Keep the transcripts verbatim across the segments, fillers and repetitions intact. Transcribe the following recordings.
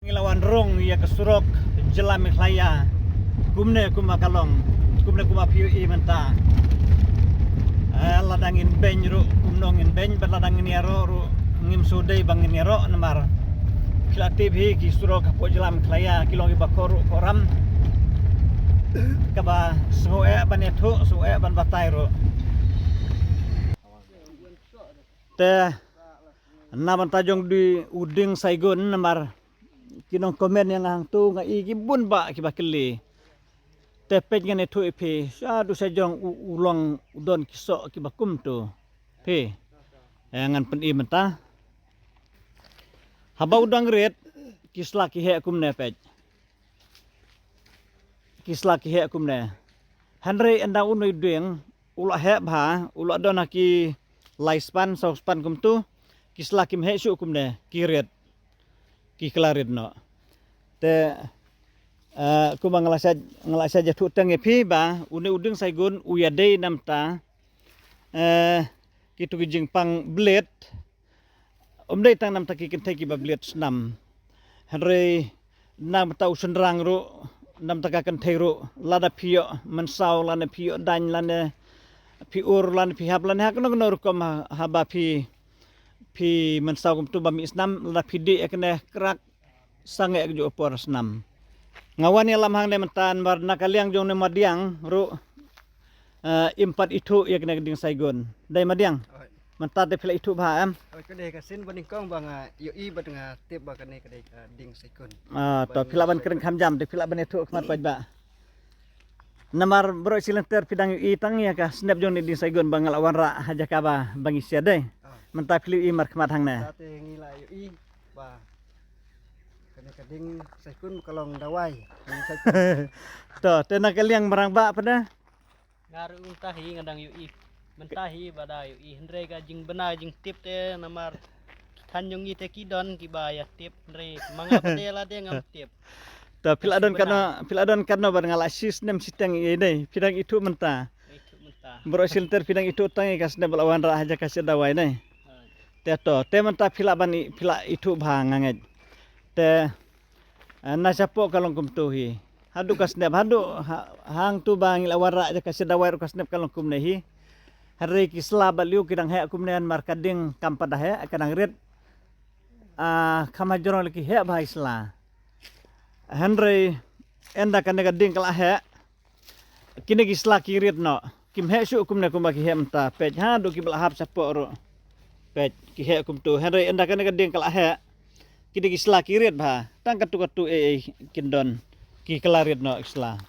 Ngi la wan rung ïa ka surok jylla Meghalaya. Kumne kumba ka long, kumne kumba phi ïohi mynta. Eh, lada ngin beiñ ruh, kumno ngin beiñ, bad lada ngin ïaroh ruh, ngim shu dei ba ngin ïaroh namar phi la tip hi ki surok hapoh jylla Meghalaya ki long kiba khohruh khohram. Kaba sngewbha ban ïathuh, sngewbha ban batai ruh. Te na bynta jong u dieng Saigon namar ki nong comment ïa nga hangto nga i ki bun bah kiba kylli. Te peit ngan ïathuh ïa phi, shaduh shajrong u, u long u don ki soh kiba kumto. Phi, eh, ngan pyni mynta. Haba u dang rit, ki sla ki heh kumne peit. Ki sla ki heh kumne. Hynrei ynda une u dieng u la heh bha, u la don ha ki lai span, saw span kumto, ki sla kim heh shuh kumne, ki rit. Ki kylla rit noh. Te, eh, kumba nga la shah, nga la shah ïathuh tang ïa phi ba une u dieng Saigon u ïadei namar, eh, kitu ki jingpang blade. Um dei tang namar ki kynthei kiba blade snam. Hynrei namar u shynrang ruh, namar ka kynthei ruh, lada phi ïoh mynsaw, lane phi ïoh daiñ, lane phi ur, lane phi hap, lane ha kano kano rukom ha, haba phi, phi mynsaw kumto ba mih snam, lada phi dih ïa kane krak, sangeh ka juh por snam. Nga wan ïalam hangne mynta namar na ka liang jong une madiang ruh, eh, im pat ithuh ïa kane ka dieng Saigon. Dei madiang. Oi. Mynta te phi la ithuh bha em? Oi, ka dei ka sien ba nyngkong ba nga ïohi bad nga tip ba kane ka dei ka dieng Saigon. Ah, to phi lah ban kren kham jam, te phi lah ban ithuh khmat paidbah. Namar baroh shi lynter phi dang ïohi tang ïa ka snep jong une dieng Saigon ba nga la wanrah ha jaka ba, ba ngi shia dei. Ah. Mynta phi la ïohi markhmat hangne. Mynta te ngi la ïohi ba kane ka dieng Saigon ka long dawai. Dieng Saigon. To, te na ka liang Marangbah pat de? Nga ruh mynta hi nga dang ïohi. Mynta hi ba da ïohi. Hynrei ka jingbna jingtip te namar ki thaiñ jong ngi te ki don kiba ïatip. Hynrei ma nga pat de lade ngam tip. To, phi la don katno, phi la don katno bad nga la shi snem shiteng ïa dei. Phi dang ithuh mynta. Ithuh mynta. Baroh shi lynter phi dang ithuh tang ïa ka snep ba la wanrah ha jaka shia dawai ne. Oi. Te to, te mynta phi lah ban i, phi la ithuh bha nga ngeit. Te, eh, na shapoh ka long kumto hi. Haduh ka snep, haduh ha, hangto ba ngi la wanrah jaka shia dawai ruh ka snep ka long kumne hi. Hynrei ki sla bad lyiur ki dang heh kumne namar ka dieng kam pat da heh, ka dang rit. Ah, kham hajrong la ki heh bha ki sla. Hynrei ynda kane ka dieng ka la heh, kine ki sla ki rit noh. Kim heh shuh kumne kumba ki heh mynta. Peit haduh kiba la hap shapoh ruh. Peit ki heh kumto. Hynrei ynda kane ka dieng ka la heh, kine ki sla ki rit bha. Tang katto katto ei ei kin don. Ki kylla rit noh ki sla.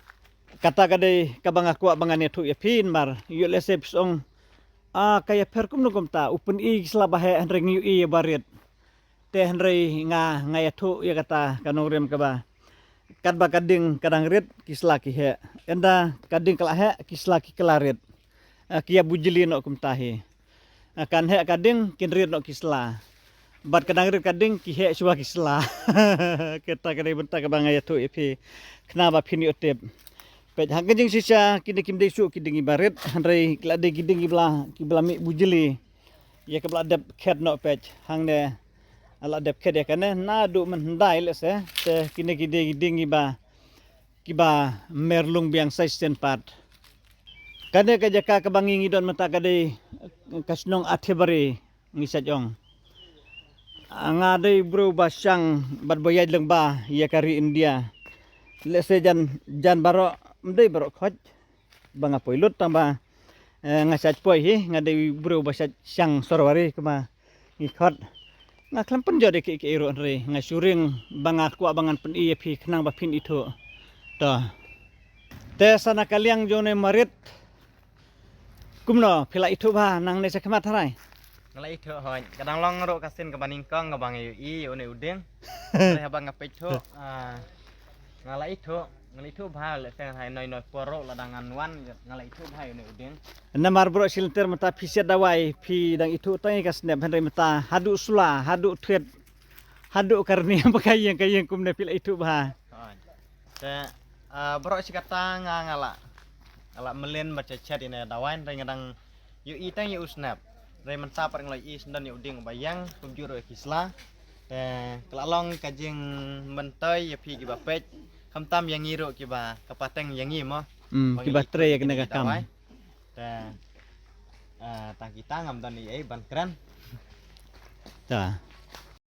Kata ka dei kaba nga kwah ba ngan ïathuh ïa phi namar ïoh lehse phi ong, ah, ka ïapher kumno kumta, u pyni ki sla ba heh hynrei ngi ïohi ïa ba rit. Te hynrei nga, nga ïathuh ïa kata ka nongrim kaba, katba ka dieng ka dang rit ki sla ki heh. Ynda ka dieng ka la heh ki sla ki kylla rit. Ah, ki ïa bujli noh kumta hi. Ah, kan heh ka dieng kin rit noh ki sla. Bad ka dang rit ka dieng ki heh shuwa ki sla. Kata ka dei bynta kaba nga ïathuh ïa phi. Khnang ba phin ïoh tip. Peit ha ka jingshisha kine kim dei shuh ki dieng kiba rit, hynrei ki la dei ki dieng kiba la, kiba la mih bujli. Ïa kaba la dep khet noh peit hangne. La dep khet ïa kane naduh mynhyndai lehse. Te kine ki dei ki dieng kiba, kiba mer lung biang sa shisien pat. Kane ka jaka kaba ngi ngi don mynta ka dei ka shnong Athiabari. Ngi shait ong. Ah, nga dei briew ba shang bad ba ïaid lyngba ïa ka ri India. Lehse jan, jan baroh, ym dei baroh khoit ba nga poi lut tang ba, eh, nga shait poi hi, nga dei briew ba shait shang Sorwari kumba ngi khot. Nga khlem pynjot ïa kiei kiei ruh hynrei nga shu ring ba nga kwah ba ngan pyni ïa phi khnang ba phin ithuh. To. Te sa na ka liang jong une marit. Kumno, phi la ithuh bha nangne sha khmat hynrei? Nga la ithuh hooid. Ka dang long ruh ka sien kaba nyngkong kaba nga ïohi ïa une u dieng. Hynrei haba nga peit thuh, ah, nga la ithuh, nga la ithuh bha lehse nga hai noi noi por ruh lada ngan wan nga la ithuh bha ïa une u dieng. Namar baroh shi lynter mynta phi shia dawai phi dang ithuh tang ïa ka snep hynrei mynta haduh sula, haduh thied, haduh karni ba ka ïeng ka ïeng kumne phi la ithuh bha. Hooid. Te, ah, baroh shi katta nga, nga la, nga la mlien bad shet shet ïa une dawai hynrei nga dang ïohi tang ïa u snep. Hynrei mynta pat nga la ïohi shen don ïa u dieng ba ïeng kumjuh ruh ïa ki sla. Te ka la long ka jingmyntoi ïa phi kiba peit, khamtam ïa ngi ruh kiba ka pateng ïa ngi mo. Hmm, Ba kiba ngi trei ïa ikut kane ka ïa kam. dawai. Te ah, tang kita ngam don ei ei ban kren. Ta.